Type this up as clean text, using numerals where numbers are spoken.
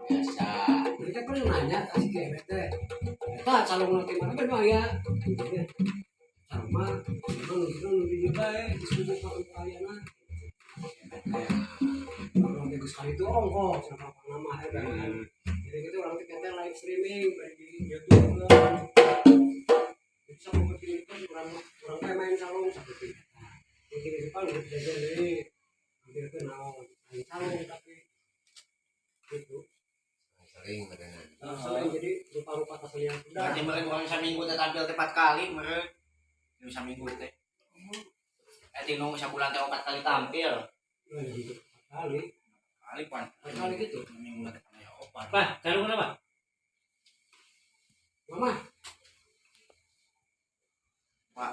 Biasa. Jadi kan pernah nanya kasih ke Emet teh. Eta calon nanti mana kan aya. Calon mah memang itu nu di dieu bae geus buka untuk ayana. Orang teh geus kali itu ongkoh cenah nama eta kan. Jadi gitu orang teh kata live streaming bari di YouTube kan. Jadi sapopoting itu urang urang teh main calung sapopoting eta. Mungkin di depan udah jajan deui. Hampir teh naon main calung tapi gitu. Sering badangan. Nah, sering jadi rupa-rupa kesenian Sunda. Berarti meureun urang saminggu teh tampil teh 4 kali meureun. Nu saminggu teh. Eh tinu sabulan teh 4 kali tampil. Nah, gitu. Empat kali, Kali pan. empat kali gitu. Minggu teh kan aya opat. Pak, calung kenapa? Mama, Pak.